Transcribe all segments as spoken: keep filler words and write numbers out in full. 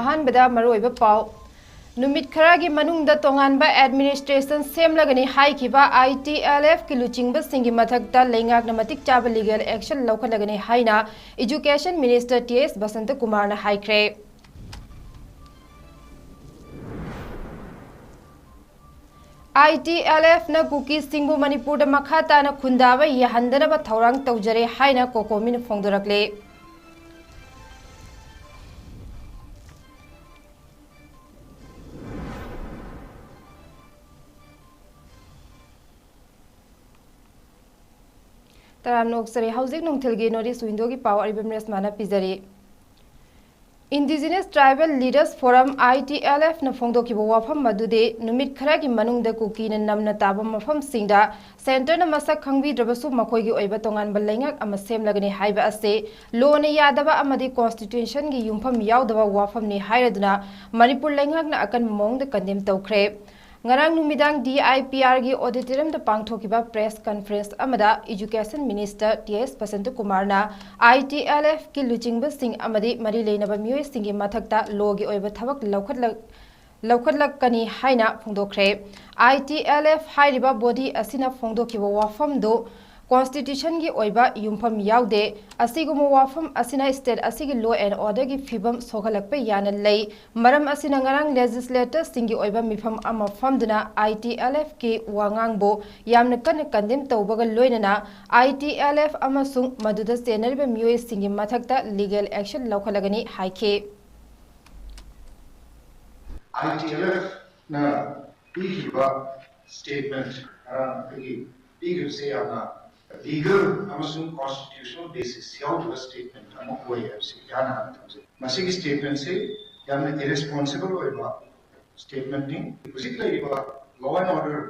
ꯑꯍꯥꯟꯕꯗ ꯃꯔꯨꯑꯣꯏꯕ ꯄꯥꯎ꯫ ꯅꯨꯃꯤꯠ ꯈꯔꯒꯤ ꯃꯅꯨꯡꯗ ꯇꯣꯉꯥꯟꯕ administration ꯁꯦꯝꯂꯒꯅꯤ ꯍꯥꯏꯈꯤꯕ ITLFꯀꯤ ꯂꯨꯆꯤꯡꯕꯁꯤꯡꯒꯤ ꯃꯊꯛꯇ ꯂꯩꯉꯥꯛꯅ ꯃꯇꯤꯛ ꯆꯥꯕ legal action ꯂꯧꯈꯠꯂꯒꯅꯤ ꯍꯥꯏꯅ Education Minister T S Basanta ꯀꯨꯃꯥꯔꯅ ꯍꯥꯏꯈ꯭ꯔꯦ꯫ ITLFꯅ ꯀꯨꯀꯤꯁꯤꯡꯕꯨ ꯃꯅꯤꯄꯨꯔꯗ ꯃꯈꯥ ꯇꯥꯅ ꯈꯨꯟꯗꯥꯕ ꯌꯥꯍꯟꯗꯅꯕ ꯊꯧꯔꯥꯡ ꯇꯧꯖꯔꯦ ꯍꯥꯏꯅ ꯀꯣꯀꯣꯃꯤꯅ ꯐꯣꯡꯗꯣꯔꯛꯂꯦ꯫ ꯇꯔꯥꯝꯅ ꯑꯣꯛꯆꯔꯤ꯫ ꯍꯧꯖꯤꯛ ꯅꯨꯡꯊꯤꯜꯒꯤ North East Windowꯒꯤ ꯄꯥꯎ ꯑꯔꯤꯕꯝ ꯔꯦꯁꯃꯥꯅ ꯄꯤꯖꯔꯤ꯫ Indigenous Tribal Leaders Forum, ITLFꯅ ꯐꯣꯡꯗꯣꯛꯈꯤꯕ ꯋꯥꯐꯝ ꯑꯗꯨꯗꯤ ꯅꯨꯃꯤꯠ ꯈꯔꯒꯤ ꯃꯅꯨꯡꯗ ꯀꯨꯀꯤꯅ ꯅꯝꯅ ꯇꯥꯕ ꯃꯐꯝꯁꯤꯡꯗ centreꯅ ꯃꯁꯛ ꯈꯪꯕꯤꯗ꯭ꯔꯕꯁꯨ ꯃꯈꯣꯏꯒꯤ ꯑꯣꯏꯕ ꯇꯣꯉꯥꯟꯕ ꯂꯩꯉꯥꯛ ꯑꯃ ꯁꯦꯝꯂꯒꯅꯤ ꯍꯥꯏꯕ ꯑꯁꯤ lawꯅ ꯌꯥꯗꯕ ꯑꯃꯗꯤ constitutionꯒꯤ ꯌꯨꯝꯐꯝ ꯌꯥꯎꯗꯕ ꯋꯥꯐꯝꯅꯤ ꯍꯥꯏꯔꯗꯨꯅ ꯃꯅꯤꯄꯨꯔ ꯂꯩꯉꯥꯛꯅ ꯑꯀꯟꯕ ꯃꯑꯣꯡꯗ condemn ꯇꯧꯈ꯭ꯔꯦ꯫ ꯉꯔꯥꯡ ꯅꯨꯃꯤꯗꯥꯡ DIPRꯒꯤ auditoriumꯗ ꯄꯥꯡꯊꯣꯛꯈꯤꯕ press conference ꯑꯃꯗ Education Minister T S Basanta ꯀꯨꯃꯥꯔꯅ ITLFꯀꯤ ꯂꯨꯆꯤꯡꯕꯁꯤꯡ ꯑꯃꯗꯤ ꯃꯔꯤ ꯂꯩꯅꯕ ꯃꯤꯑꯣꯏꯁꯤꯡꯒꯤ ꯃꯊꯛꯇ lawꯒꯤ ꯑꯣꯏꯕ ꯊꯕꯛ ꯂꯧꯈꯠꯂꯛ-, ꯂꯧꯈꯠꯂꯛꯀꯅꯤ ꯍꯥꯏꯅ ꯐꯣꯡꯗꯣꯛꯈ꯭ꯔꯦ꯫ ITLF ꯍꯥꯏꯔꯤꯕ body ꯑꯁꯤꯅ ꯐꯣꯡꯗꯣꯛꯈꯤꯕ ꯋꯥꯐꯝꯗꯨ constitutionꯒꯤ ꯑꯣꯏꯕ ꯌꯨꯝꯐꯝ ꯌꯥꯎꯗꯦ꯫ ꯑꯁꯤꯒꯨꯝꯕ ꯋꯥꯐꯝ ꯑꯁꯤꯅ state ꯑꯁꯤꯒꯤ law and orderꯒꯤ ꯐꯤꯕꯝ ꯁꯣꯛꯍꯜꯂꯛꯄ ꯌꯥꯅ ꯂꯩ꯫ ꯃꯔꯝ ꯑꯁꯤꯅ ꯉꯔꯥꯡ legislatorꯁꯤꯡꯒꯤ ꯑꯣꯏꯕ ꯃꯤꯐꯝ ꯑꯃ ꯐꯝꯗꯨꯅ ITLFꯀꯤ ꯋꯥꯉꯥꯡꯕꯨ ꯌꯥꯝꯅ ꯀꯟꯅ condemn ꯇꯧꯕꯒ ꯂꯣꯏꯅꯅ ITLF ꯑꯃꯁꯨꯡ ꯃꯗꯨꯗ ꯆꯦꯟꯅꯔꯤꯕ ꯃꯤꯑꯣꯏꯁꯤꯡꯒꯤ ꯃꯊꯛꯇ legal action ꯂꯧꯈꯠꯂꯒꯅꯤ ꯍꯥꯏꯈꯤ꯫ ITLFꯅ ꯄꯤꯈꯤꯕ statement, ꯉꯔꯥꯡ ꯑꯩꯈꯣꯏꯒꯤ ꯄꯤꯈꯤꯕꯁꯦ ꯌꯥꯝꯅ legal ꯑꯃꯁꯨꯡ constitutional basis ꯌꯥꯎꯗꯕ statement ꯑꯃ ꯑꯣꯏ ꯍꯥꯏꯕꯁꯤ ꯏꯍꯥꯟ ꯍꯥꯟꯅ ꯊꯝꯖꯩ꯫ ꯃꯁꯤꯒꯤ statementꯁꯤ ꯌꯥꯝꯅ irresponsible ꯑꯣꯏꯕ statementꯅꯤ꯫ ꯍꯧꯖꯤꯛ ꯂꯩꯔꯤꯕ law and order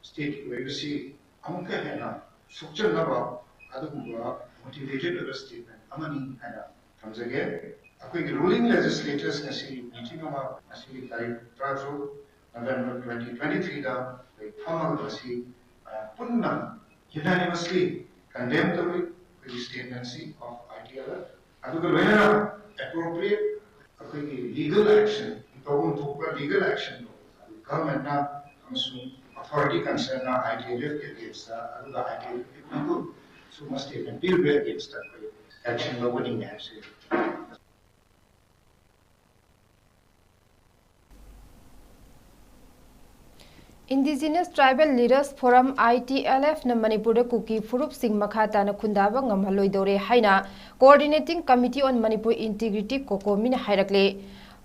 stateꯀꯤ ꯑꯣꯏꯕꯁꯤ ꯑꯃꯨꯛꯀ ꯍꯦꯟꯅ ꯁꯣꯛꯆꯟꯅꯕ ꯑꯗꯨꯒꯨꯝꯕ motivated ꯑꯣꯏꯕ statement ꯑꯃꯅꯤ ꯍꯥꯏꯅ ꯊꯝꯖꯒꯦ꯫ ꯑꯩꯈꯣꯏꯒꯤ ruling legislators ꯉꯁꯤ meeting ꯑꯃ, ꯉꯁꯤꯒꯤ ꯇꯥꯔꯤꯛ ꯇꯔꯥꯇꯔꯨꯛ November twenty twenty-threeꯗ ꯑꯩꯈꯣꯏ ꯐꯝꯃꯒ ꯃꯁꯤ, ꯑ, ꯄꯨꯟꯅ unanimously condemn ꯇꯧꯔꯤ ꯑꯩꯈꯣꯏꯒꯤ statementꯁꯤ of ITLF꯫ ꯑꯗꯨꯒ ꯂꯣꯏꯅꯅ appropriate ꯑꯩꯈꯣꯏꯒꯤ ꯂꯤꯒꯦꯜ ꯑꯦꯛꯁꯟ, ꯇꯧꯐꯝ ꯊꯣꯛꯄ ꯂꯤꯒꯦꯜ ꯑꯦꯛꯁꯟꯗꯣ ꯒꯚꯔꯟꯃꯦꯟꯠꯅ ꯑꯃꯁꯨꯡ ꯑꯣꯊꯣꯔꯤꯇꯤ ꯀꯟꯁꯔꯟꯅ ꯑꯥꯏ ꯇꯤ ꯑꯦꯜ ꯑꯦꯐꯀꯤ ꯑꯒꯦꯟꯁꯇ, ꯑꯗꯨꯒ ꯑꯥꯏ ꯇꯤ ꯑꯦꯜ ꯑꯦꯐꯀꯤ ꯄꯤꯄꯜ ꯁꯤꯒꯨꯝꯕ ꯁ꯭ꯇꯦꯠꯃꯦꯟꯠ ꯄꯤꯔꯤꯕ ꯑꯒꯦꯟꯁꯇ ꯑꯩꯈꯣꯏ ꯑꯦꯛꯁꯟ ꯂꯧꯒꯅꯤꯡꯉꯦ ꯍꯥꯏꯕꯁꯤ꯫ Indigenous Tribal Leaders Forum, I T L F ꯅ ꯃꯅꯤꯄꯨꯔꯗ ꯀꯨꯀꯤ ꯐꯨꯔꯨꯞꯁꯤꯡ ꯃꯈꯥ ꯇꯥꯅ ꯈꯨꯟꯗꯥꯕ ꯉꯝꯍꯜꯂꯣꯏꯗꯧꯔꯦ ꯍꯥꯏꯅ Coordinating Committee on Manipur Integrity, ꯀꯣꯀꯣꯃꯤꯅ ꯍꯥꯏꯔꯛꯂꯦ꯫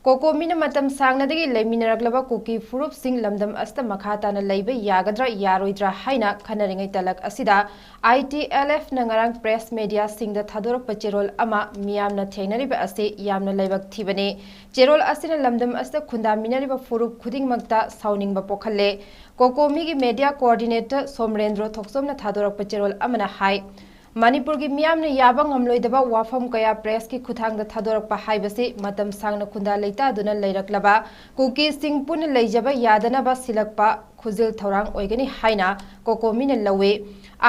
ꯀꯣꯀꯣꯃꯤꯅ ꯃꯇꯝ ꯁꯥꯡꯅꯗꯒꯤ ꯂꯩꯃꯤꯟꯅꯔꯛꯂꯕ ꯀꯨꯀꯤ ꯐꯨꯔꯨꯞꯁꯤꯡ ꯂꯝꯗꯝ ꯑꯁꯤꯗ ꯃꯈꯥ ꯇꯥꯅ ꯂꯩꯕ ꯌꯥꯒꯗ꯭ꯔꯥ ꯌꯥꯔꯣꯏꯗ꯭ꯔꯥ ꯍꯥꯏꯅ ꯈꯟꯅꯔꯤꯉꯩ ꯇꯥꯂꯛ ꯑꯁꯤꯗ, I T L F ꯅ ꯉꯔꯥꯡ ꯄ꯭ꯔꯦꯁ ꯃꯦꯗꯤꯌꯥꯁꯤꯡꯗ ꯊꯥꯗꯣꯔꯛꯄ ꯆꯦꯔꯣꯜ ꯑꯃ ꯃꯤꯌꯥꯝꯅ ꯊꯦꯡꯅꯔꯤꯕ ꯑꯁꯤ ꯌꯥꯝꯅ ꯂꯥꯏꯕꯛ ꯊꯤꯕꯅꯤ꯫ ꯆꯦꯔꯣꯜ ꯑꯁꯤꯅ ꯂꯝꯗꯝ ꯑꯁꯤꯗ ꯈꯨꯟꯗꯥꯃꯤꯟꯅꯔꯤꯕ ꯐꯨꯔꯨꯞ ꯈꯨꯗꯤꯡꯃꯛꯇ ꯁꯥꯎꯅꯤꯡꯕ ꯄꯣꯛꯍꯜꯂꯦ꯫ ꯀꯣꯀꯣꯃꯤꯒꯤ ꯃꯦꯗꯤꯌꯥ ꯀꯣꯑꯣꯔꯗꯤꯅꯦꯇꯔ ꯁꯣꯃꯔꯦꯟꯗ꯭ꯔꯣ ꯊꯣꯛꯆꯣꯝꯅ ꯊꯥꯗꯣꯔꯛꯄ ꯆꯦꯔꯣꯜ ꯑꯃꯅ ꯍꯥꯏ, ꯃꯅꯤꯄꯨꯔꯒꯤ ꯃꯤꯌꯥꯝꯅ ꯌꯥꯕ ꯉꯝꯂꯣꯏꯗꯕ ꯋꯥꯐꯝ ꯀꯌꯥ ꯄ꯭ꯔꯦꯁꯀꯤ ꯈꯨꯠꯊꯥꯡꯗ ꯊꯥꯗꯣꯔꯛꯄ ꯍꯥꯏꯕꯁꯤ ꯃꯇꯝ ꯁꯥꯡꯅ ꯈꯨꯟꯗꯥ ꯂꯩꯇꯥꯗꯨꯅ ꯂꯩꯔꯛꯂꯕ ꯀꯨꯀꯤꯁꯤꯡ ꯄꯨꯟꯅ ꯂꯩꯖꯕ ꯌꯥꯗꯅꯕ ꯁꯤꯜꯂꯛꯄ ꯈꯨꯖꯤꯜ ꯊꯧꯔꯥꯡ ꯑꯣꯏꯒꯅꯤ ꯍꯥꯏꯅ ꯀꯣꯀꯣꯃꯤꯅ ꯂꯧꯏ꯫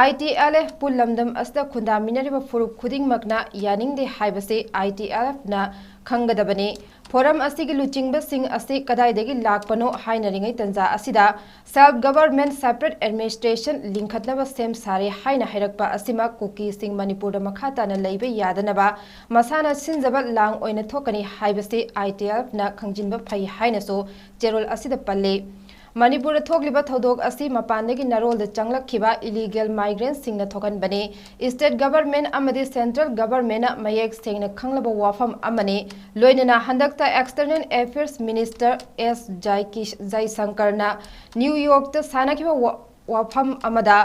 I T L F ꯄꯨ ꯂꯝꯗꯝ ꯑꯁꯤꯗ ꯈꯨꯟꯗꯥꯃꯤꯟꯅꯔꯤꯕ ꯐꯨꯔꯨꯞ ꯈꯨꯗꯤꯡꯃꯛꯅ ꯌꯥꯅꯤꯡꯗꯦ ꯍꯥꯏꯕꯁꯤ I T L F ꯅ ꯈꯪꯒꯗꯕꯅꯤ꯫ ꯐꯣꯔꯝ ꯑꯁꯤꯒꯤ ꯂꯨꯆꯤꯡꯕꯁꯤꯡ ꯑꯁꯤ ꯀꯗꯥꯏꯗꯒꯤ ꯂꯥꯛꯄꯅꯣ ꯍꯥꯏꯅꯔꯤꯉꯩ ꯇꯟꯖꯥ ꯑꯁꯤꯗ, self government, separate administration ꯂꯤꯡꯈꯠꯅꯕ ꯁꯦꯝ ꯁꯥꯔꯦ ꯍꯥꯏꯅ ꯍꯥꯏꯔꯛꯄ ꯑꯁꯤꯃꯛ ꯀꯨꯀꯤꯁꯤꯡ ꯃꯅꯤꯄꯨꯔꯗ ꯃꯈꯥ ꯇꯥꯅ ꯂꯩꯕ ꯌꯥꯗꯅꯕ ꯃꯁꯥꯅ ꯁꯤꯟꯖꯕ ꯂꯥꯡ ꯑꯣꯏꯅ ꯊꯣꯛꯀꯅꯤ ꯍꯥꯏꯕꯁꯤ I T L F ꯅ ꯈꯪꯖꯤꯟꯕ ꯐꯩ ꯍꯥꯏꯅꯁꯨ ꯆꯦꯔꯣꯜ ꯑꯁꯤꯗ ꯄꯜꯂꯤ꯫ ꯃꯅꯤꯄꯨꯔꯗ ꯊꯣꯛꯂꯤꯕ ꯊꯧꯗꯣꯛ ꯑꯁꯤ ꯃꯄꯥꯟꯗꯒꯤ ꯅꯥꯔꯣꯜꯗ ꯆꯪꯂꯛꯈꯤꯕ illegal migrant ꯁꯤꯡꯅ ꯊꯣꯛꯍꯟꯕꯅꯤ꯫ State government ꯑꯃꯗꯤ central government ꯅ ꯃꯌꯦꯛ ꯁꯦꯡꯅ ꯈꯪꯂꯕ ꯋꯥꯐꯝ ꯑꯃꯅꯤ꯫ ꯂꯣꯏꯅꯅ ꯍꯟꯗꯛꯇ External Affairs Minister S ꯖꯥꯏꯀꯤꯁ-, ꯖꯥꯏꯁꯪꯀꯔꯅ ꯅ꯭ꯌꯨ ꯌꯣꯔꯛꯇ ꯁꯥꯟꯅꯈꯤꯕ ꯋꯥ-, ꯋꯥꯐꯝ ꯑꯃꯗ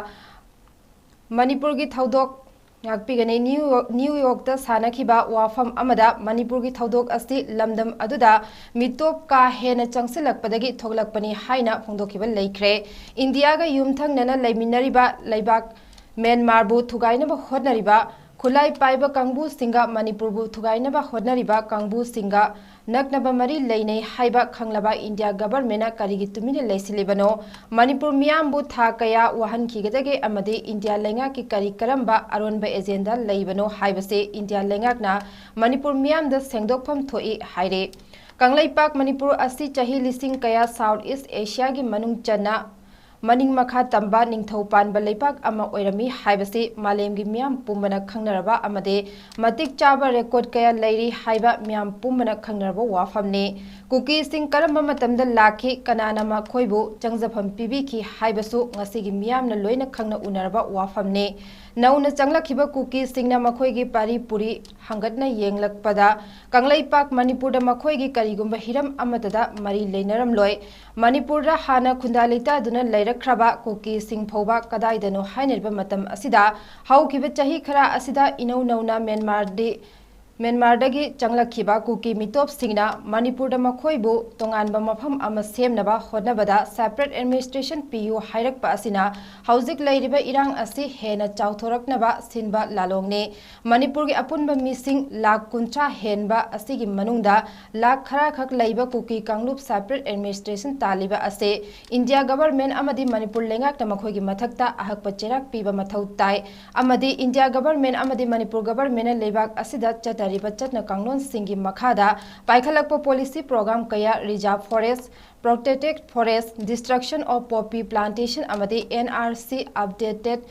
ꯃꯅꯤꯄꯨꯔꯒꯤ ꯊꯧꯗꯣꯛ ꯉꯥꯛꯄꯤꯒꯅꯤ꯫ ꯅ꯭ꯌꯨ ꯌꯣꯔꯛ, ꯅ꯭ꯌꯨ ꯌꯣꯔꯛꯇ ꯁꯥꯟꯅꯈꯤꯕ ꯋꯥꯐꯝ ꯑꯃꯗ ꯃꯅꯤꯄꯨꯔꯒꯤ ꯊꯧꯗꯣꯛ ꯑꯁꯤ ꯂꯝꯗꯝ ꯑꯗꯨꯗ ꯃꯤꯇꯣꯞ ꯀꯥ ꯍꯦꯟꯅ ꯆꯪꯁꯤꯜꯂꯛꯄꯗꯒꯤ ꯊꯣꯛꯂꯛꯄꯅꯤ ꯍꯥꯏꯅ ꯐꯣꯡꯗꯣꯛꯈꯤꯕ ꯂꯩꯈ꯭ꯔꯦ꯫ ꯏꯟꯗꯤꯌꯥꯒ ꯌꯨꯝꯊꯪꯅꯅ ꯂꯩꯃꯤꯟꯅꯔꯤꯕ ꯂꯩꯕꯥꯛ ꯃ꯭ꯌꯥꯟꯃꯥꯔꯕꯨ ꯊꯨꯒꯥꯏꯅꯕ ꯍꯣꯠꯅꯔꯤꯕ ꯈꯨꯠꯂꯥꯏ ꯄꯥꯏꯕ ꯀꯥꯡꯕꯨꯁꯤꯡꯒ ꯃꯅꯤꯄꯨꯔꯕꯨ ꯊꯨꯒꯥꯏꯅꯕ ꯍꯣꯠꯅꯔꯤꯕ ꯀꯥꯡꯕꯨꯁꯤꯡꯒ ꯅꯛꯅꯕ ꯃꯔꯤ ꯂꯩꯅꯩ ꯍꯥꯏꯕ ꯈꯪꯂꯕ ꯏꯟꯗꯤꯌꯥ ꯒꯚꯔꯟꯃꯦꯟꯠꯅ ꯀꯔꯤꯒꯤ ꯇꯨꯃꯤꯟꯅ ꯂꯩꯁꯤꯜꯂꯤꯕꯅꯣ? ꯃꯅꯤꯄꯨꯔ ꯃꯤꯌꯥꯝꯕꯨ ꯊꯥ ꯀꯌꯥ ꯋꯥꯍꯟꯈꯤꯒꯗꯒꯦ ꯑꯃꯗꯤ ꯏꯟꯗꯤꯌꯥ ꯂꯩꯉꯥꯛꯀꯤ ꯀꯔꯤ ꯀꯔꯝꯕ ꯑꯔꯣꯟꯕ ꯑꯦꯖꯦꯟꯗꯥ ꯂꯩꯕꯅꯣ ꯍꯥꯏꯕꯁꯤ ꯏꯟꯗꯤꯌꯥ ꯂꯩꯉꯥꯛꯅ ꯃꯅꯤꯄꯨꯔ ꯃꯤꯌꯥꯝꯗ ꯁꯦꯡꯗꯣꯛꯐꯝ ꯊꯣꯛꯏ ꯍꯥꯏꯔꯦ꯫ ꯀꯪꯂꯩꯄꯥꯛ ꯃꯅꯤꯄꯨꯔ ꯑꯁꯤ ꯆꯍꯤ ꯂꯤꯁꯤꯡ ꯀꯌꯥ ꯁꯥꯎꯠ ꯏꯁ ꯑꯦꯁꯤꯌꯥꯒꯤ ꯃꯅꯨꯡ ꯆꯟꯅ ꯃꯅꯤꯡ ꯃꯈꯥ ꯇꯝꯕ ꯅꯤꯡꯊꯧ ꯄꯥꯟꯕ ꯂꯩꯄꯥꯛ ꯑꯃ ꯑꯣꯏꯔꯝꯃꯤ ꯍꯥꯏꯕꯁꯤ ꯃꯥꯂꯦꯝꯒꯤ ꯃꯤꯌꯥꯝ ꯄꯨꯝꯕꯅ ꯈꯪꯅꯔꯕ ꯑꯃꯗꯤ ꯃꯇꯤꯛ ꯆꯥꯕ ꯔꯦꯀꯣꯔꯗ ꯀꯌꯥ ꯂꯩꯔꯤ ꯍꯥꯏꯕ ꯃꯤꯌꯥꯝ ꯄꯨꯝꯕꯅ ꯈꯪꯅꯔꯕ ꯋꯥꯐꯝꯅꯤ꯫ ꯀꯨꯀꯤꯁꯤꯡ ꯀꯔꯝꯕ ꯃꯇꯝꯗ ꯂꯥꯛꯈꯤ, ꯀꯅꯥꯅ ꯃꯈꯣꯏꯕꯨ ꯆꯪꯖꯐꯝ ꯄꯤꯕꯤꯈꯤ ꯍꯥꯏꯕꯁꯨ ꯉꯁꯤꯒꯤ ꯃꯤꯌꯥꯝꯅ ꯂꯣꯏꯅ ꯈꯪꯅ ꯎꯅꯔꯕ ꯋꯥꯐꯝꯅꯤ꯫ ꯅꯧꯅ ꯆꯪꯂꯛꯈꯤꯕ ꯀꯨꯀꯤꯁꯤꯡꯅ ꯃꯈꯣꯏꯒꯤ ꯄꯥꯔꯤ ꯄꯨꯔꯤ ꯍꯪꯒꯠꯅ ꯌꯦꯡꯂꯛꯄꯗ ꯀꯪꯂꯩꯄꯥꯛ ꯃꯅꯤꯄꯨꯔꯗ ꯃꯈꯣꯏꯒꯤ ꯀꯔꯤꯒꯨꯝꯕ ꯍꯤꯔꯝ ꯑꯃꯠꯇꯗ ꯃꯔꯤ ꯂꯩꯅꯔꯝꯂꯣꯏ꯫ ꯃꯅꯤꯄꯨꯔꯗ ꯍꯥꯟꯅ ꯈꯨꯟꯗꯥ ꯂꯩꯇꯥꯗꯨꯅ ꯂꯩꯔꯛꯈ꯭ꯔꯕ ꯀꯨꯀꯤꯁꯤꯡ ꯐꯥꯎꯕ ꯀꯗꯥꯏꯗꯅꯣ ꯍꯥꯏꯅꯔꯤꯕ ꯃꯇꯝ ꯑꯁꯤꯗ ꯍꯧꯈꯤꯕ ꯆꯍꯤ ꯈꯔ ꯑꯁꯤꯗ ꯏꯅꯧ ꯅꯧꯅ ꯃ꯭ꯌꯥꯟꯃꯥꯔꯗꯤ, ꯃ꯭ꯌꯥꯟꯃꯥꯔꯗꯒꯤ ꯆꯪꯂꯛꯈꯤꯕ ꯀꯨꯀꯤ ꯃꯤꯇꯣꯞꯁꯤꯡꯅ ꯃꯅꯤꯄꯨꯔꯗ ꯃꯈꯣꯏꯕꯨ ꯇꯣꯉꯥꯟꯕ ꯃꯐꯝ ꯑꯃ ꯁꯦꯝꯅꯕ ꯍꯣꯠꯅꯕꯗ separate administration ꯄꯤꯌꯨ ꯍꯥꯏꯔꯛꯄ ꯑꯁꯤꯅ ꯍꯧꯖꯤꯛ ꯂꯩꯔꯤꯕ ꯏꯔꯥꯡ ꯑꯁꯤ ꯍꯦꯟꯅ ꯆꯥꯎꯊꯣꯔꯛꯅꯕ ꯁꯤꯟꯕ ꯂꯥꯂꯣꯡꯅꯤ꯫ ꯃꯅꯤꯄꯨꯔꯒꯤ ꯑꯄꯨꯟꯕ ꯃꯤꯁꯤꯡ ꯂꯥꯈ ꯀꯨꯟꯊ꯭ꯔꯥ ꯍꯦꯟꯕ ꯑꯁꯤꯒꯤ ꯃꯅꯨꯡꯗ ꯂꯥꯈ ꯈꯔꯈꯛ ꯂꯩꯕ ꯀꯨꯀꯤ ꯀꯥꯡꯂꯨꯞ separate administration ꯇꯥꯜꯂꯤꯕ ꯑꯁꯤ ꯏꯟꯗꯤꯌꯥ ꯒꯚꯔꯟꯃꯦꯟꯠ ꯑꯃꯗꯤ ꯃꯅꯤꯄꯨꯔ ꯂꯩꯉꯥꯛꯅ ꯃꯈꯣꯏꯒꯤ ꯃꯊꯛꯇ ꯑꯍꯛꯄ ꯆꯩꯔꯥꯛ ꯄꯤꯕ ꯃꯊꯧ ꯇꯥꯏ ꯑꯃꯗꯤ ꯏꯟꯗꯤꯌꯥ ꯒꯚꯔꯟꯃꯦꯟꯠ ꯑꯃꯗꯤ ꯃꯅꯤꯄꯨꯔ ꯒꯚꯔꯟꯃꯦꯟꯠꯅ ꯂꯩꯕꯥꯛ ꯑꯁꯤꯗ ꯆꯠꯊꯔꯤꯕ ꯆꯠꯅ ꯀꯥꯡꯂꯣꯟꯁꯤꯡꯒꯤ ꯃꯈꯥꯗ ꯄꯥꯏꯈꯠꯂꯛꯄ policy program ꯀꯌꯥ, reserve forest, protected forest, destruction of poppy plantation ꯑꯃꯗꯤ N R C updated,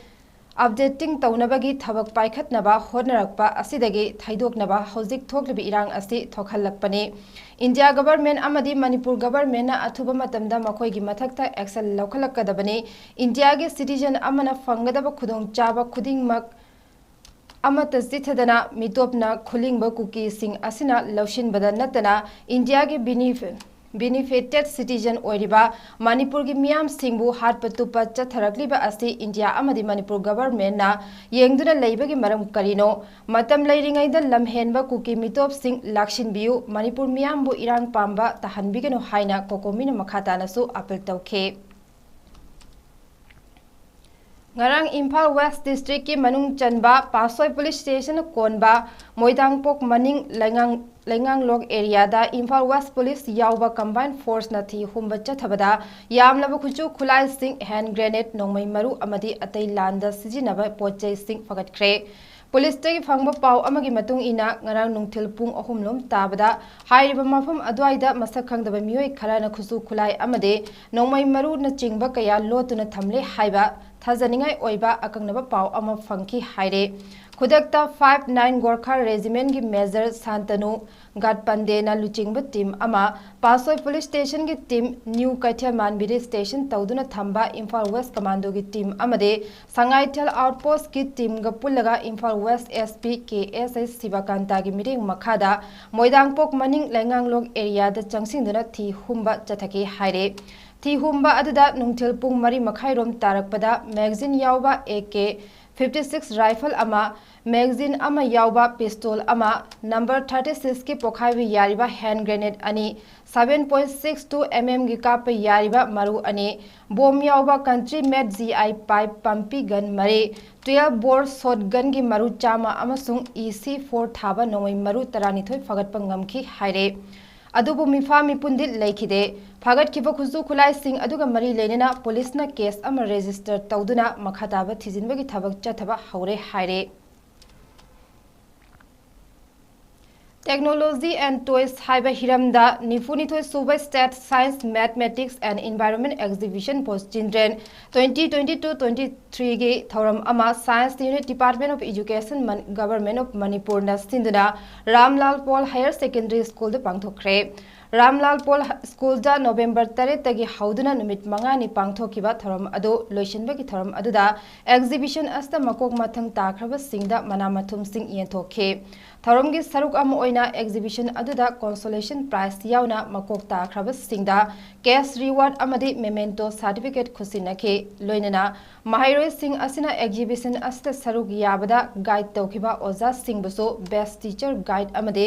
updating ꯇꯧꯅꯕꯒꯤ ꯊꯕꯛ ꯄꯥꯏꯈꯠꯅꯕ ꯍꯣꯠꯅꯔꯛꯄ ꯑꯁꯤꯗꯒꯤ ꯊꯩꯗꯣꯛꯅꯕ ꯍꯧꯖꯤꯛ ꯊꯣꯛꯂꯤꯕ ꯏꯔꯥꯡ ꯑꯁꯤ ꯊꯣꯛꯍꯜꯂꯛꯄꯅꯤ꯫ ꯏꯟꯗꯤꯌꯥ ꯒꯚꯔꯟꯃꯦꯟꯠ ꯑꯃꯗꯤ ꯃꯅꯤꯄꯨꯔ ꯒꯚꯔꯟꯃꯦꯟꯠꯅ ꯑꯊꯨꯕ ꯃꯇꯝꯗ ꯃꯈꯣꯏꯒꯤ ꯃꯊꯛꯇ action ꯂꯧꯈꯠꯂꯛꯀꯗꯕꯅꯤ꯫ ꯏꯟꯗꯤꯌꯥꯒꯤ citizen ꯑꯃꯅ ꯐꯪꯒꯗꯕ ꯈꯨꯗꯣꯡꯆꯥꯕ ꯈꯨꯗꯤꯡꯃꯛ ꯑꯃꯠꯇ ꯆꯤꯠꯊꯗꯅ ꯃꯤꯇꯣꯞꯅ ꯈꯨꯂꯤꯡꯕ ꯀꯨꯀꯤꯁꯤꯡ ꯑꯁꯤꯅ ꯂꯧꯁꯤꯟꯕꯗ ꯅꯠꯇꯅ ꯏꯟꯗꯤꯌꯥꯒꯤ benef-, benefited citizen ꯑꯣꯏꯔꯤꯕ ꯃꯅꯤꯄꯨꯔꯒꯤ ꯃꯤꯌꯥꯝꯁꯤꯡꯕꯨ ꯍꯥꯠꯄ ꯇꯨꯞꯄ ꯆꯠꯊꯔꯛꯂꯤꯕ ꯑꯁꯤ ꯏꯟꯗꯤꯌꯥ ꯑꯃꯗꯤ ꯃꯅꯤꯄꯨꯔ ꯒꯚꯔꯟꯃꯦꯟꯠꯅ ꯌꯦꯡꯗꯨꯅ ꯂꯩꯕꯒꯤ ꯃꯔꯝ ꯀꯔꯤꯅꯣ? ꯃꯇꯝ ꯂꯩꯔꯤꯉꯩꯗ ꯂꯝꯍꯦꯟꯕ ꯀꯨꯀꯤ ꯃꯤꯇꯣꯞꯁꯤꯡ ꯂꯥꯛꯁꯤꯟꯕꯤꯌꯨ, ꯃꯅꯤꯄꯨꯔ ꯃꯤꯌꯥꯝꯕꯨ ꯏꯔꯥꯡ ꯄꯥꯝꯕ ꯇꯥꯍꯟꯕꯤꯒꯅꯨ ꯍꯥꯏꯅ ꯀꯣꯀꯣꯃꯤꯅ ꯃꯈꯥ ꯇꯥꯅꯁꯨ appeal ꯇꯧꯈꯤ꯫ ꯉꯔꯥꯡ ꯏꯝꯐꯥꯜ ꯋꯦꯁ ꯗꯤꯁꯇ꯭ꯔꯤꯛꯀꯤ ꯃꯅꯨꯡ ꯆꯟꯕ ꯄꯥꯁꯣꯏ ꯄꯨꯂꯤꯁ ꯁ꯭ꯇꯦꯁꯟ ꯀꯣꯟꯕ ꯃꯣꯏꯗꯥꯡꯄꯣꯛ ꯃꯅꯤꯡ ꯂꯩꯉꯥꯡ-, ꯂꯩꯉꯥꯡꯂꯣꯛ ꯑꯦꯔꯤꯌꯥꯗ ꯏꯝꯐꯥꯜ ꯋꯦꯁ ꯄꯨꯂꯤꯁ ꯌꯥꯎꯕ ꯀꯝꯕꯥꯏꯟ ꯐꯣꯔꯁꯅ ꯊꯤ ꯍꯨꯝꯕ ꯆꯠꯊꯕꯗ ꯌꯥꯝꯂꯕ ꯈꯨꯠꯁꯨ ꯈꯨꯠꯂꯥꯏꯁꯤꯡ, ꯍꯦꯟ ꯒ꯭ꯔꯦꯅꯦꯗ, ꯅꯣꯡꯃꯩ ꯃꯔꯨ ꯑꯃꯗꯤ ꯑꯇꯩ ꯂꯥꯟꯗ ꯁꯤꯖꯤꯟꯅꯕ ꯄꯣꯠ ꯆꯩꯁꯤꯡ ꯐꯒꯠꯈ꯭ꯔꯦ꯫ ꯄꯨꯂꯤꯁꯇꯒꯤ ꯐꯪꯕ ꯄꯥꯎ ꯑꯃꯒꯤ ꯃꯇꯨꯡ ꯏꯟꯅ, ꯉꯔꯥꯡ ꯅꯨꯡꯊꯤꯜ ꯄꯨꯡ ꯑꯍꯨꯝ ꯂꯣꯝ ꯇꯥꯕꯗ ꯍꯥꯏꯔꯤꯕ ꯃꯐꯝ ꯑꯗꯨꯋꯥꯏꯗ ꯃꯁꯛ ꯈꯪꯗꯕ ꯃꯤꯑꯣꯏ ꯈꯔꯅ ꯈꯨꯠꯁꯨ ꯈꯨꯠꯂꯥꯏ ꯑꯃꯗꯤ ꯅꯣꯡꯃꯩ ꯃꯔꯨꯅꯆꯤꯡꯕ ꯀꯌꯥ ꯂꯣꯠꯇꯨꯅ ꯊꯝꯂꯦ ꯍꯥꯏꯕ ꯊꯥꯖꯅꯤꯡꯉꯥꯏ ꯑꯣꯏꯕ ꯑꯀꯛꯅꯕ ꯄꯥꯎ ꯑꯃ ꯐꯪꯈꯤ ꯍꯥꯏꯔꯦ꯫ ꯈꯨꯗꯛꯇ five nine Gorkha Regiment ꯒꯤ Major ꯁꯥꯟꯇꯅꯨ ꯒꯥꯠꯄꯟꯗꯦꯅ ꯂꯨꯆꯤꯡꯕ ꯇꯤꯝ ꯑꯃ, ꯄꯥꯁꯣꯏ ꯄꯨꯂꯤꯁ ꯁ꯭ꯇꯦꯁꯟꯒꯤ ꯇꯤꯝ, ꯅ꯭ꯌꯨ ꯀꯩꯊꯦꯜꯃꯥꯟ ꯕꯤꯔꯤ ꯁ꯭ꯇꯦꯁꯟ ꯇꯧꯗꯨꯅ ꯊꯝꯕ ꯏꯝꯐꯥꯜ ꯋꯦꯁ ꯀꯃꯥꯟꯗꯣꯒꯤ ꯇꯤꯝ ꯑꯃꯗꯤ ꯁꯉꯥꯏꯊꯦꯜ ꯑꯥꯎꯠꯄꯣꯁꯀꯤ ꯇꯤꯝꯒ ꯄꯨꯜꯂꯒ ꯏꯝꯐꯥꯜ ꯋꯦꯁ SP ꯀꯦ ꯑꯦꯁ ꯑꯩꯆ ꯁꯤꯕꯀꯥꯟꯇꯥꯒꯤ ꯃꯤꯠꯌꯦꯡ ꯃꯈꯥꯗ ꯃꯣꯏꯗꯥꯡꯄꯣꯛ ꯃꯅꯤꯡ ꯂꯩꯉꯥꯡꯂꯣꯛ ꯑꯦꯔꯤꯌꯥꯗ ꯆꯪꯁꯤꯟꯗꯨꯅ ꯊꯤ ꯍꯨꯝꯕ ꯆꯠꯊꯈꯤ ꯍꯥꯏꯔꯦ꯫ ꯊꯤ ꯍꯨꯝꯕ ꯑꯗꯨꯗ ꯅꯨꯡꯊꯤꯜ ꯄꯨꯡ ꯃꯔꯤ ꯃꯈꯥꯏꯔꯣꯝ ꯇꯥꯔꯛꯄꯗ ꯃꯦꯒꯥꯖꯤꯟ ꯌꯥꯎꯕ AK fifty six rifle ꯑꯃ, ꯃꯦꯒꯥꯖꯤꯟ ꯑꯃ ꯌꯥꯎꯕ pistol ꯑꯃ, number thirty six ꯀꯤ ꯄꯣꯈꯥꯏꯕ ꯌꯥꯔꯤꯕ hand grenade ꯑꯅꯤ, seven point six two MM ꯒꯤ ꯀꯥꯞꯄ ꯌꯥꯔꯤꯕ ꯃꯔꯨ ꯑꯅꯤ, ꯕꯣꯝ ꯌꯥꯎꯕ country made GI pipe ꯄꯝꯄꯤ ꯒꯟ ꯃꯔꯤ, twelve bore shotgun ꯒꯤ ꯃꯔꯨ ꯆꯥꯝꯃ ꯑꯃꯁꯨꯡ E C four ꯊꯥꯕ ꯅꯣꯡꯃꯩ ꯃꯔꯨ ꯇꯔꯥꯅꯤꯊꯣꯏ ꯐꯒꯠꯄ ꯉꯝꯈꯤ ꯍꯥꯏꯔꯦ꯫ ꯑꯗꯨꯕꯨ ꯃꯤꯐꯥ ꯃꯤꯄꯨꯟꯗꯤ ꯂꯩꯈꯤꯗꯦ꯫ ꯐꯥꯒꯠꯈꯤꯕ ꯈꯨꯠꯁꯨ ꯈꯨꯠꯂꯥꯏꯁꯤꯡ ꯑꯗꯨꯒ ꯃꯔꯤ ꯂꯩꯅꯅ ꯄꯨꯂꯤꯁꯅ case ꯑꯃ register ꯇꯧꯗꯨꯅ ꯃꯈꯥ ꯇꯥꯕ ꯊꯤꯖꯤꯟꯕꯒꯤ ꯊꯕꯛ ꯆꯠꯊꯕ ꯍꯧꯔꯦ ꯍꯥꯏꯔꯦ꯫ Technology and Toys ꯍꯥꯏꯕ ꯍꯤꯔꯝꯗ ꯅꯤꯐꯨꯅꯤꯊꯣꯏ ꯁꯨꯕ State Science, Mathematics and Environment Exhibition for Children twenty twenty-two twenty-three ꯒꯤ ꯊꯧꯔꯝ ꯑꯃ Science Unit, Department of Education, month-, Government of ꯃꯅꯤꯄꯨꯔꯅ ꯁꯤꯟꯗꯨꯅ ꯔꯥꯝꯂꯥꯜ ꯄꯣꯜ Higher Secondary School ꯗ ꯄꯥꯡꯊꯣꯛꯈ꯭ꯔꯦ꯫ ꯔꯥꯝꯂꯥꯜ ꯄꯣꯜ ꯁ꯭ꯀꯨꯜꯗ ꯅꯣꯕꯦꯝꯕꯔ ꯇꯔꯦꯠꯇꯒꯤ ꯍꯧꯗꯨꯅ ꯅꯨꯃꯤꯠ ꯃꯉꯥꯅꯤ ꯄꯥꯡꯊꯣꯛꯈꯤꯕ ꯊꯧꯔꯝ ꯑꯗꯨ ꯂꯣꯏꯁꯤꯟꯕꯒꯤ ꯊꯧꯔꯝ ꯑꯗꯨꯗ exhibition ꯑꯁꯤꯗ ꯃꯀꯣꯛ ꯃꯊꯪ ꯇꯥꯈ꯭ꯔꯕꯁꯤꯡꯗ ꯃꯅꯥ ꯃꯊꯨꯝꯁꯤꯡ ꯌꯦꯟꯊꯣꯛꯈꯤ꯫ ꯊꯧꯔꯝꯒꯤ ꯁꯔꯨꯛ ꯑꯃ ꯑꯣꯏꯅ exhibition ꯑꯗꯨꯗ consolation prize ꯌꯥꯎꯅ ꯃꯀꯣꯛ ꯇꯥꯈ꯭ꯔꯕꯁꯤꯡꯗ cash reward ꯑꯃꯗꯤ memento certificate ꯈꯨꯠꯁꯤꯟꯅꯈꯤ꯫ ꯂꯣꯏꯅꯅ ꯃꯍꯩꯔꯣꯏꯁꯤꯡ ꯑꯁꯤꯅ exhibition ꯑꯁꯤꯗ ꯁꯔꯨꯛ ꯌꯥꯕꯗ guide ꯇꯧꯈꯤꯕ ꯑꯣꯖꯥꯁꯤꯡꯕꯨꯁꯨ Best Teacher Guide ꯑꯃꯗꯤ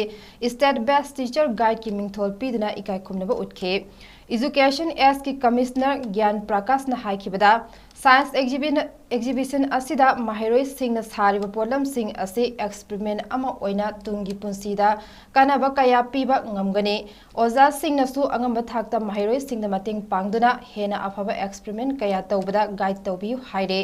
State Best Teacher Guide ꯀꯤ ꯃꯤꯡꯊꯣꯜ ꯄꯤꯗꯨꯅ ꯏꯀꯥꯏ ꯈꯨꯝꯅꯕ ꯎꯠꯈꯤ꯫ Education Sꯀꯤ Commissioner ꯒ꯭ꯌꯥꯟ ꯄ꯭ꯔꯀꯥꯁꯅ ꯍꯥꯏꯈꯤꯕꯗ, Science Exhibi-, Exhibition ꯑꯁꯤꯗ ꯃꯍꯩꯔꯣꯏꯁꯤꯡꯅ ꯁꯥꯔꯤꯕ ꯄꯣꯠꯂꯝꯁꯤꯡ ꯑꯁꯤ experiment ꯑꯃ ꯑꯣꯏꯅ ꯇꯨꯡꯒꯤ ꯄꯨꯟꯁꯤꯗ ꯀꯥꯟꯅꯕ ꯀꯌꯥ ꯄꯤꯕ ꯉꯝꯒꯅꯤ꯫ ꯑꯣꯖꯥꯁꯤꯡꯅꯁꯨ ꯑꯉꯝꯕ ꯊꯥꯛꯇ ꯃꯍꯩꯔꯣꯏꯁꯤꯡꯗ ꯃꯇꯦꯡ ꯄꯥꯡꯗꯨꯅ ꯍꯦꯟꯅ ꯑꯐꯕ experiment ꯀꯌꯥ ꯇꯧꯕꯗ guide ꯇꯧꯕꯤꯌꯨ ꯍꯥꯏꯔꯦ꯫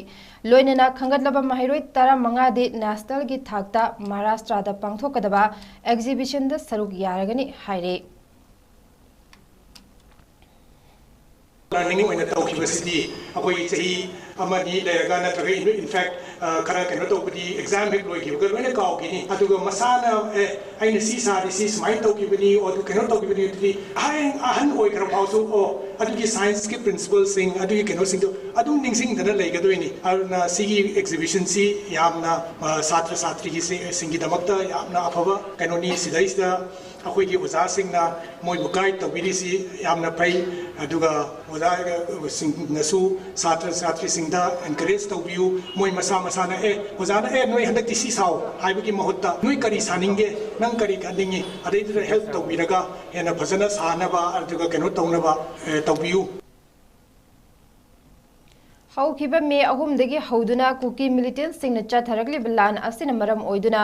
ꯂꯣꯏꯅꯅ ꯈꯟꯒꯠꯂꯕ ꯃꯍꯩꯔꯣꯏ ꯇꯔꯥꯃꯉꯥꯗꯤ Nationalꯒꯤ ꯊꯥꯛꯇ ꯃꯍꯥꯔꯥꯁꯇ꯭ꯔꯗ ꯄꯥꯡꯊꯣꯛꯀꯗꯕ exhibitionꯗ ꯁꯔꯨꯛ ꯌꯥꯔꯒꯅꯤ ꯍꯥꯏꯔꯦ꯫ Learning ꯑꯣꯏꯅ ꯇꯧꯈꯤꯕꯁꯤꯗꯤ ꯑꯩꯈꯣꯏ ꯆꯍꯤ ꯑꯃ ꯑꯅꯤ ꯂꯩꯔꯒ, ꯅꯠꯇ꯭ꯔꯒ in, in fact, ꯑ, ꯈꯔ ꯀꯩꯅꯣ ꯇꯧꯕꯗꯤ, exam ꯍꯦꯛ ꯂꯣꯏꯈꯤꯕꯒ ꯂꯣꯏꯅ ꯀꯥꯎꯈꯤꯅꯤ꯫ ꯑꯗꯨꯒ ꯃꯁꯥꯅ, "ꯑꯦ, ꯑꯩꯅ ꯁꯤ ꯁꯥꯔꯤ, ꯁꯤ ꯁꯨꯃꯥꯏꯅ ꯇꯧꯈꯤꯕꯅꯤ, ꯑꯣ, ꯑꯗꯨ ꯀꯩꯅꯣ ꯇꯧꯈꯤꯕꯅꯤ", ꯑꯗꯨꯗꯤ ꯑꯍꯟ, ꯑꯍꯟ ꯑꯣꯏꯈ꯭ꯔ ꯐꯥꯎꯁꯨ, ꯑꯣ, ꯑꯗꯨꯒꯤ scienceꯀꯤ principleꯁꯤꯡ, ꯑꯗꯨꯒꯤ ꯀꯩꯅꯣꯁꯤꯡꯗꯣ ꯑꯗꯨꯝ ꯅꯤꯡꯁꯤꯡꯗꯅ ꯂꯩꯒꯗꯣꯏꯅꯤ꯫ ꯑꯗꯨꯅ ꯁꯤꯒꯤ exhibitionꯁꯤ ꯌꯥꯝꯅ, ꯑ, ꯁꯥꯇ꯭ꯔ ꯁꯥꯇ꯭ꯔꯤꯒꯤ ꯁꯤ-, ꯁꯤꯡꯒꯤꯗꯃꯛꯇ ꯌꯥꯝꯅ ꯑꯐꯕ ꯀꯩꯅꯣꯅꯤ꯫ ꯁꯤꯗꯩꯁꯤꯗ ꯑꯩꯈꯣꯏꯒꯤ ꯑꯣꯖꯥꯁꯤꯡꯅ ꯃꯣꯏꯕꯨ guide ꯇꯧꯕꯤꯔꯤꯁꯤ ꯌꯥꯝꯅ ꯐꯩ꯫ ꯑꯗꯨꯒ ꯑꯣꯖꯥꯁꯤꯡꯅꯁꯨ ꯁꯥꯇ꯭ꯔ ꯁꯥꯇ꯭ꯔꯤꯁꯤꯡꯗ encourage ꯇꯧꯕꯤꯌꯨ꯫ ꯃꯣꯏ ꯃꯁꯥ ꯃꯁꯥꯅ, "ꯑꯦ, ꯑꯣꯖꯥꯅ, ꯑꯦ, ꯅꯣꯏ ꯍꯟꯗꯛꯇꯤ ꯁꯤ ꯁꯥꯎ" ꯍꯥꯏꯕꯒꯤ ꯃꯍꯨꯠꯇ, "ꯅꯣꯏ ꯀꯔꯤ ꯁꯥꯅꯤꯡꯒꯦ? ꯅꯪ ꯀꯔꯤ ꯈꯟꯅꯤꯡꯉꯤ?" ꯑꯗꯩꯗꯨꯗ help ꯇꯧꯕꯤꯔꯒ ꯍꯦꯟꯅ ꯐꯖꯅ ꯁꯥꯅꯕ, ꯑꯗꯨꯒ ꯀꯩꯅꯣ ꯇꯧꯅꯕ, ꯑꯦ, ꯇꯧꯕꯤꯌꯨ꯫ ꯍꯧꯈꯤꯕ ꯃꯦ ꯑꯍꯨꯝꯗꯒꯤ ꯍꯧꯗꯨꯅ ꯀꯨꯀꯤ militantꯁꯤꯡꯅ ꯆꯠꯊꯔꯛꯂꯤꯕ ꯂꯥꯟ ꯑꯁꯤꯅ ꯃꯔꯝ ꯑꯣꯏꯗꯨꯅ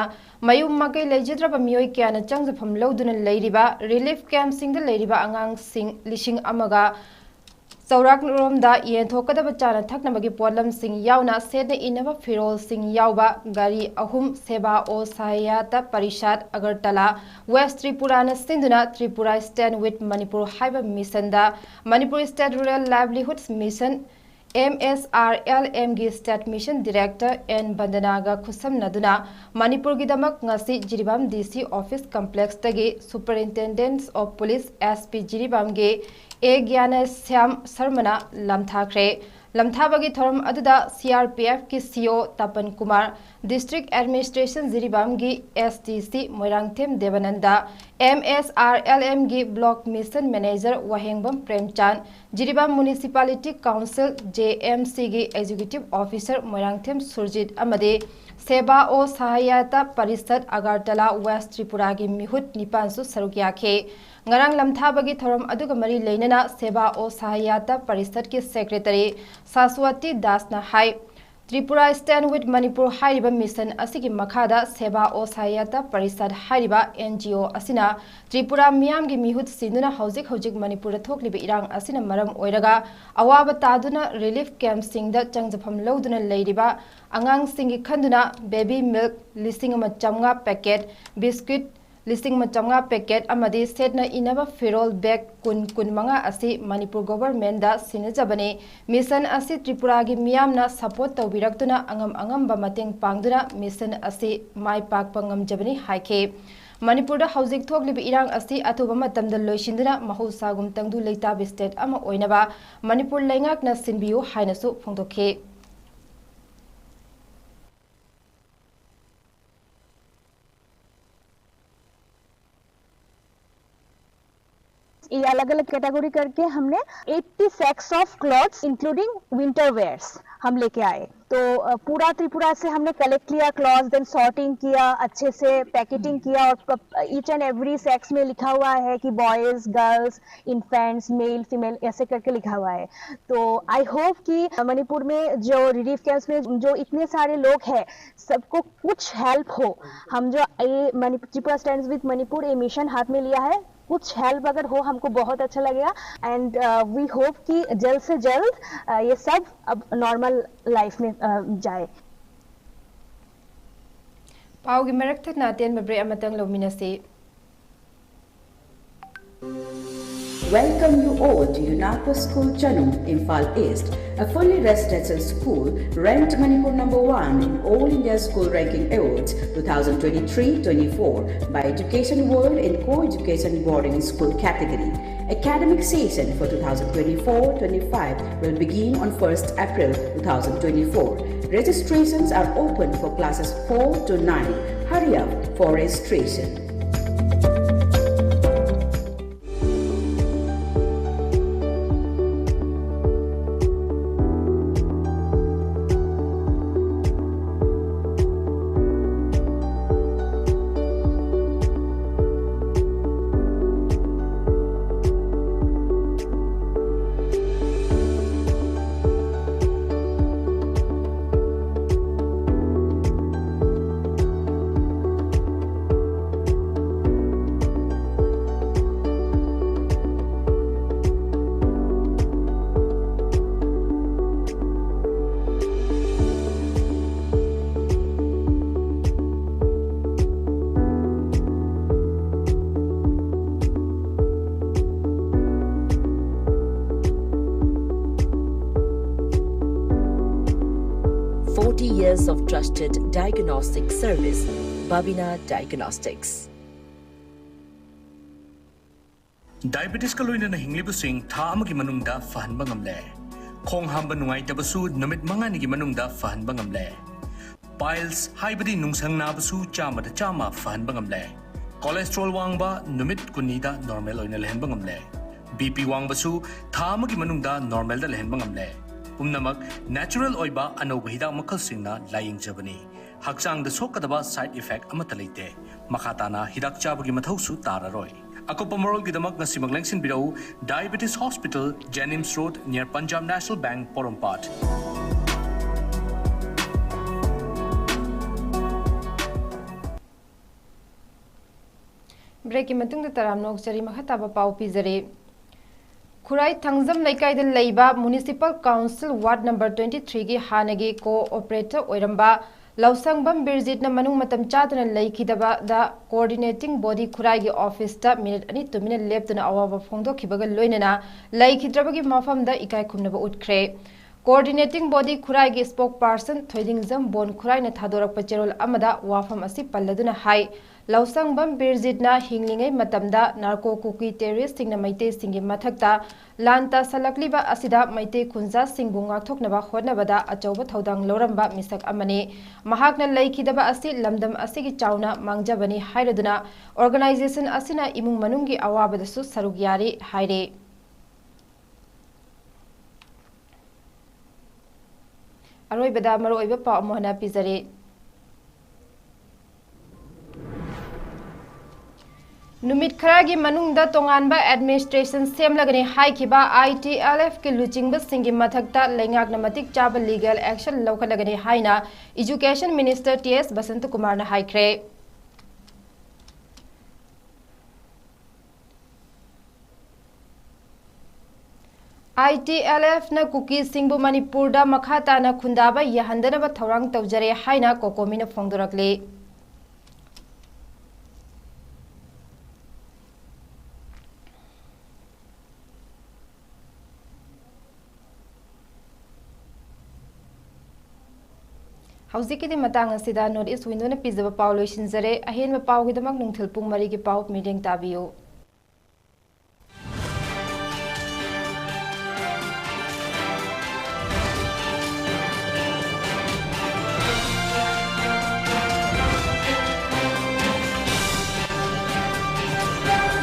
ꯃꯌꯨꯝ ꯃꯀꯩ ꯂꯩꯖꯗ꯭ꯔꯕ ꯃꯤꯑꯣꯏ ꯀꯌꯥꯅ ꯆꯪꯖꯐꯝ ꯂꯧꯗꯨꯅ ꯂꯩꯔꯤꯕ relief campꯁꯤꯡꯗ ꯂꯩꯔꯤꯕ ꯑꯉꯥꯡꯁꯤꯡ ꯂꯤꯁꯤꯡ ꯑꯃꯒ ꯆꯥꯎꯔꯥꯛꯔꯣꯝꯗ ꯌꯦꯟꯊꯣꯛꯀꯗꯕ ꯆꯥꯅ ꯊꯛꯅꯕꯒꯤ ꯄꯣꯠꯂꯝꯁꯤꯡ ꯌꯥꯎꯅ ꯁꯦꯠꯅ ꯏꯅꯕ ꯐꯤꯔꯣꯜꯁꯤꯡ ꯌꯥꯎꯕ ꯒꯥꯔꯤ ꯑꯍꯨꯝ ꯁꯦꯕꯥ ꯑꯣ ꯁꯍꯥꯌꯥꯇ ꯄꯔꯤꯁꯥꯗ ꯑꯒꯔꯇꯂꯥ, West ꯇ꯭ꯔꯤꯄꯨꯔꯥꯅ ꯁꯤꯟꯗꯨꯅ Tripura Stand with Manipur ꯍꯥꯏꯕ missionꯗ Manipur State Rural Livelihoods Mission, M S R L Mꯒꯤ State Mission Director N ꯕꯟꯗꯅꯥꯒ ꯈꯨꯠꯁꯝꯅꯗꯨꯅ ꯃꯅꯤꯄꯨꯔꯒꯤꯗꯃꯛ ꯉꯁꯤ Jiribam D C Office Complexꯇꯒꯤ Superintendent of Police, S P ꯖꯤꯔꯤꯕꯥꯝꯒꯤ A ꯒ꯭ꯌꯥꯅ Shyam ꯁꯔꯃꯅ ꯂꯝꯊꯥꯈ꯭ꯔꯦ꯫ ꯂꯝꯊꯥꯕꯒꯤ ꯊꯧꯔꯝ ꯑꯗꯨꯗ C R P Fꯀꯤ C O ꯇꯄꯟ Kumar, District Administration ꯖꯤꯔꯤꯕꯥꯝꯒꯤ S D C Moirangthem ꯗꯦꯕꯥꯅꯟꯗ, M S R L Mꯒꯤ Block Mission Manager ꯋꯥꯍꯦꯡꯕꯝ ꯄ꯭ꯔꯦꯝꯆꯥꯟ, Jiribam Municipality Council, J M Cꯒꯤ Executive Officer Moirangthem Surjit ꯑꯃꯗꯤ ꯁꯦꯕꯥ ꯑꯣ ꯁꯍꯥꯌꯥꯇ parishad Agartala, West ꯇ꯭ꯔꯤꯄꯨꯔꯥꯒꯤ ꯃꯤꯍꯨꯠ ꯅꯤꯄꯥꯟꯁꯨ ꯁꯔꯨꯛ ꯌꯥꯈꯤ꯫ ꯉꯔꯥꯡ ꯂꯝꯊꯥꯕꯒꯤ ꯊꯧꯔꯝ ꯑꯗꯨꯒ ꯃꯔꯤ ꯂꯩꯅꯅ ꯁꯦꯕꯥ ꯑꯣ ꯁꯍꯥꯌꯥꯇ ꯄꯔꯤꯁꯠꯀꯤ ꯁꯦꯀ꯭ꯔꯦꯇꯔꯤ ꯁꯥꯁꯋꯇꯤ ꯗꯥꯁꯅ ꯍꯥꯏ, ꯇ꯭ꯔꯤꯄꯨꯔꯥ Stand with Manipur ꯍꯥꯏꯔꯤꯕ mission ꯑꯁꯤꯒꯤ ꯃꯈꯥꯗ ꯁꯦꯕꯥ ꯑꯣ ꯁꯍꯥꯌꯥꯇ ꯄꯔꯤꯁꯠ ꯍꯥꯏꯔꯤꯕ N G O ꯑꯁꯤꯅ ꯇ꯭ꯔꯤꯄꯨꯔꯥ ꯃꯤꯌꯥꯝꯒꯤ ꯃꯤꯍꯨꯠ ꯁꯤꯟꯗꯨꯅ ꯍꯧꯖꯤꯛ ꯍꯧꯖꯤꯛ ꯃꯅꯤꯄꯨꯔꯗ ꯊꯣꯛꯂꯤꯕ ꯏꯔꯥꯡ ꯑꯁꯤꯅ ꯃꯔꯝ ꯑꯣꯏꯔꯒ ꯑꯋꯥꯕ ꯇꯥꯗꯨꯅ relief campꯁꯤꯡꯗ ꯆꯪꯖꯐꯝ ꯂꯧꯗꯨꯅ ꯂꯩꯔꯤꯕ ꯑꯉꯥꯡꯁꯤꯡꯒꯤ ꯈꯟꯗꯨꯅ baby milk ꯂꯤꯁꯤꯡ ꯑꯃ ꯆꯥꯝꯃꯉꯥ packet, biscuit ꯂꯤꯁꯤꯡ ꯑꯃ ꯆꯥꯝꯃꯉꯥ packet ꯑꯃꯗꯤ ꯁꯦꯠꯅ ꯏꯅꯕ ꯐꯤꯔꯣꯜ bag ꯀꯨꯟ, ꯀꯨꯟꯃꯉꯥ ꯑꯁꯤ ꯃꯅꯤꯄꯨꯔ governmentꯗ ꯁꯤꯟꯅꯖꯕꯅꯤ꯫ Mission ꯑꯁꯤ ꯇ꯭ꯔꯤꯄꯨꯔꯥꯒꯤ ꯃꯤꯌꯥꯝꯅ support ꯇꯧꯕꯤꯔꯛꯇꯨꯅ ꯑꯉꯝ ꯑꯉꯝꯕ ꯃꯇꯦꯡ ꯄꯥꯡꯗꯨꯅ mission ꯑꯁꯤ ꯃꯥꯏ ꯄꯥꯛꯄ ꯉꯝꯖꯕꯅꯤ ꯍꯥꯏꯈꯤ꯫ ꯃꯅꯤꯄꯨꯔꯗ ꯍꯧꯖꯤꯛ ꯊꯣꯛꯂꯤꯕ ꯏꯔꯥꯡ ꯑꯁꯤ ꯑꯊꯨꯕ ꯃꯇꯝꯗ ꯂꯣꯏꯁꯤꯟꯗꯨꯅ ꯃꯍꯧꯁꯥꯒꯨꯝ ꯇꯪꯗꯨ ꯂꯩꯇꯥꯕ state ꯑꯃ ꯑꯣꯏꯅꯕ ꯃꯅꯤꯄꯨꯔ ꯂꯩꯉꯥꯛꯅ ꯁꯤꯟꯕꯤꯌꯨ ꯍꯥꯏꯅꯁꯨ ꯐꯣꯡꯗꯣꯛꯈꯤ꯫ ये अलग अलग कैटेगरी करके हमने eighty sets of clothes including winter wears हम लेके आए। तो अ, पूरा त्रिपुरा से हमने कलेक्ट किया क्लॉथ्स, देन सॉर्टिंग किया, अच्छे से पैकेटिंग किया और each and every सेक्स में लिखा हुआ है कि boys, girls, infants, male, female, ऐसे करके लिखा हुआ है। तो आई होप कि मणिपुर में जो रिलीफ कैंप्स में जो इतने सारे लोग हैं, सबको कुछ हेल्प हो। हम जो ये मणिपुर, त्रिपुरा स्टैंड्स विद मणिपुर ये मिशन हाथ में लिया है, कुछ हेल्प अगर हो हमको बहुत अच्छा लगेगा। एंड वी होप कि जल्द से जल्द अ, ये सब अब नॉर्मल लाइफ में अ, जाए। ꯄꯥꯎꯒꯤ ꯃꯔꯛ ꯊꯠꯅ ꯑꯇꯦꯟꯕ break ꯑꯃꯇꯪ ꯂꯧꯃꯤꯟꯅꯁꯤ꯫ Welcome you all to UNAPO School Chanung, Imphal East, a fully residential school ranked Manipur number one in All India School Ranking Awards two thousand twenty-three twenty-four by Education World in Co-Education Boarding School category. Academic session for two thousand twenty-four twenty-five will begin on first April two thousand twenty-four. Registrations are open for classes four to nine. Hurry up for registration. of trusted diagnostic service, Babina Diagnostics. Diabetesꯀ ꯂꯣꯏꯅꯅ ꯍꯤꯡꯂꯤꯕꯁꯤꯡ ꯊꯥ ꯑꯃꯒꯤ ꯃꯅꯨꯡꯗ ꯐꯍꯟꯕ ꯉꯝꯂꯦ꯫ ꯈꯣꯡ ꯍꯥꯝꯕ ꯅꯨꯡꯉꯥꯏꯇꯕꯁꯨ ꯅꯨꯃꯤꯠ ꯃꯉꯥꯅꯤꯒꯤ ꯃꯅꯨꯡꯗ ꯐꯍꯟꯕ ꯉꯝꯂꯦ꯫ Piles ꯍꯥꯏꯕꯗꯤ ꯅꯨꯡꯁꯪ ꯅꯥꯕꯁꯨ ꯆꯥꯝꯃꯗ ꯆꯥꯝꯃ ꯐꯍꯟꯕ ꯉꯝꯂꯦ꯫ Cholesterol ꯋꯥꯡꯕ ꯅꯨꯃꯤꯠ ꯀꯨꯟꯅꯤꯗ normal ꯑꯣꯏꯅ ꯂꯩꯍꯟꯕ ꯉꯝꯂꯦ꯫ BP ꯋꯥꯡꯕꯁꯨ ꯊꯥ ꯑꯃꯒꯤ ꯃꯅꯨꯡꯗ normalꯗ ꯂꯩꯍꯟꯕ ꯉꯝꯂꯦ꯫ ꯄꯨꯝꯅꯃꯛ natural ꯑꯣꯏꯕ ꯑꯅꯧꯕ ꯍꯤꯗꯥꯛ ꯃꯈꯜꯁꯤꯡꯅ ꯂꯥꯌꯦꯡꯖꯕꯅꯤ꯫ ꯍꯛꯆꯥꯡꯗ ꯁꯣꯛꯀꯗꯕ side effect ꯑꯃꯠꯇ ꯂꯩꯇꯦ꯫ ꯃꯈꯥ ꯇꯥꯅ ꯍꯤꯗꯥꯛ ꯆꯥꯕꯒꯤ ꯃꯊꯧꯁꯨ ꯇꯥꯔꯔꯣꯏ꯫ ꯑꯀꯨꯞꯄ ꯃꯔꯣꯜꯒꯤꯗꯃꯛ ꯉꯁꯤꯃꯛ ꯂꯦꯡꯁꯤꯟꯕꯤꯔꯛꯎ, Diabetes Hospital, Jenims Road, near Punjab National Bank, ꯄꯣꯔꯣꯝꯄꯥꯠ꯫ Breakꯀꯤ ꯃꯇꯨꯡꯗ ꯇꯔꯥꯝꯅ ꯑꯣꯛꯆꯔꯤ, ꯃꯈꯥ ꯇꯥꯕ ꯄꯥꯎ ꯄꯤꯖꯔꯤ꯫ ꯈꯨꯔꯥꯏ ꯊꯥꯡꯖꯝ ꯂꯩꯀꯥꯏꯗ ꯂꯩꯕ Municipal Council Ward number twenty threeꯒꯤ ꯍꯥꯟꯅꯒꯤ co-operator ꯑꯣꯏꯔꯝꯕ ꯂꯧꯁꯪꯕꯝ ꯕꯤꯔꯖꯤꯠꯅ ꯃꯅꯨꯡ ꯃꯇꯝ ꯆꯥꯗꯅ ꯂꯩꯈꯤꯗꯕꯗ coordinating body ꯈꯨꯔꯥꯏꯒꯤ officeꯇ minute ꯑꯅꯤ ꯇꯨꯃꯤꯟꯅ ꯂꯦꯞꯇꯨꯅ ꯑꯋꯥꯕ ꯐꯣꯡꯗꯣꯛꯈꯤꯕꯒ ꯂꯣꯏꯅꯅ ꯂꯩꯈꯤꯗ꯭ꯔꯕꯒꯤ ꯃꯐꯝꯗ ꯏꯀꯥꯏ ꯈꯨꯝꯅꯕ ꯎꯠꯈ꯭ꯔꯦ꯫ Coordinating body ꯈꯨꯔꯥꯏꯒꯤ spokesperson ꯊꯣꯏꯗꯤꯡꯖꯝ ꯕꯣꯟ ꯈꯨꯔꯥꯏꯅ ꯊꯥꯗꯣꯔꯛꯄ ꯆꯦꯔꯣꯜ ꯑꯃꯗ ꯋꯥꯐꯝ ꯑꯁꯤ ꯄꯜꯂꯗꯨꯅ ꯍꯥꯏ, ꯂꯧꯁꯪꯕꯝ ꯕꯤꯔꯖꯤꯠꯅ ꯍꯤꯡꯂꯤꯉꯩ ꯃꯇꯝꯗ narco ꯀꯨꯀꯤ terroristꯁꯤꯡꯅ ꯃꯩꯇꯩꯁꯤꯡꯒꯤ ꯃꯊꯛꯇ ꯂꯥꯟ ꯇꯥꯁꯜꯂꯛꯂꯤꯕ ꯑꯁꯤꯗ ꯃꯩꯇꯩ ꯈꯨꯟꯖꯥꯁꯤꯡꯕꯨ ꯉꯥꯛꯊꯣꯛꯅꯕ ꯍꯣꯠꯅꯕꯗ ꯑꯆꯧꯕ ꯊꯧꯗꯥꯡ ꯂꯧꯔꯝꯕ ꯃꯤꯁꯛ ꯑꯃꯅꯤ꯫ ꯃꯍꯥꯛꯅ ꯂꯩꯈꯤꯗꯕ ꯑꯁꯤ ꯂꯝꯗꯝ ꯑꯁꯤꯒꯤ ꯆꯥꯎꯅ ꯃꯥꯡꯖꯕꯅꯤ ꯍꯥꯏꯔꯗꯨꯅ organization ꯑꯁꯤꯅ ꯏꯃꯨꯡ ꯃꯅꯨꯡꯒꯤ ꯑꯋꯥꯕꯗꯁꯨ ꯁꯔꯨꯛ ꯌꯥꯔꯤ ꯍꯥꯏꯔꯤ꯫ ꯑꯔꯣꯏꯕꯗ ꯃꯔꯨꯑꯣꯏꯕ ꯄꯥꯎ ꯑꯃꯨꯛ ꯍꯟꯅ ꯄꯤꯖꯔꯤ꯫ ꯅꯨꯃꯤꯠ ꯈꯔꯒꯤ ꯃꯅꯨꯡꯗ ꯇꯣꯉꯥꯟꯕ administration ꯁꯦꯝꯂꯒꯅꯤ ꯍꯥꯏꯈꯤꯕ ITLFꯀꯤ ꯂꯨꯆꯤꯡꯕꯁꯤꯡꯒꯤ ꯃꯊꯛꯇ ꯂꯩꯉꯥꯛꯅ ꯃꯇꯤꯛ ꯆꯥꯕ legal action ꯂꯧꯈꯠꯂꯒꯅꯤ ꯍꯥꯏꯅ Education Minister ꯇꯤ ꯑꯦꯁ ꯕꯁꯟꯇꯀꯨꯃꯥꯔꯅ ꯍꯥꯏꯈ꯭ꯔꯦ꯫ ITLFꯅ ꯀꯨꯀꯤꯁꯤꯡꯕꯨ ꯃꯅꯤꯄꯨꯔꯗ ꯃꯈꯥ ꯇꯥꯅ ꯈꯨꯟꯗꯥꯕ ꯌꯥꯍꯟꯗꯅꯕ ꯊꯧꯔꯥꯡ ꯇꯧꯖꯔꯦ ꯍꯥꯏꯅ ꯀꯣꯀꯣꯃꯤꯅ ꯐꯣꯡꯗꯣꯔꯛꯂꯤ꯫ ꯍꯧꯖꯤꯛꯀꯤꯗꯤ ꯃꯇꯥꯡ ꯑꯁꯤꯗ North East Window ꯅ ꯄꯤꯖꯕ ꯄꯥꯎ ꯂꯣꯏꯁꯤꯟꯖꯔꯦ꯫ ꯑꯍꯦꯟꯕ ꯄꯥꯎꯒꯤꯗꯃꯛ ꯅꯨꯡꯊꯤꯜ ꯄꯨꯡ ꯃꯔꯤꯒꯤ ꯄꯥꯎ ꯃꯤꯠꯌꯦꯡ ꯇꯥꯕꯤꯌꯨ꯫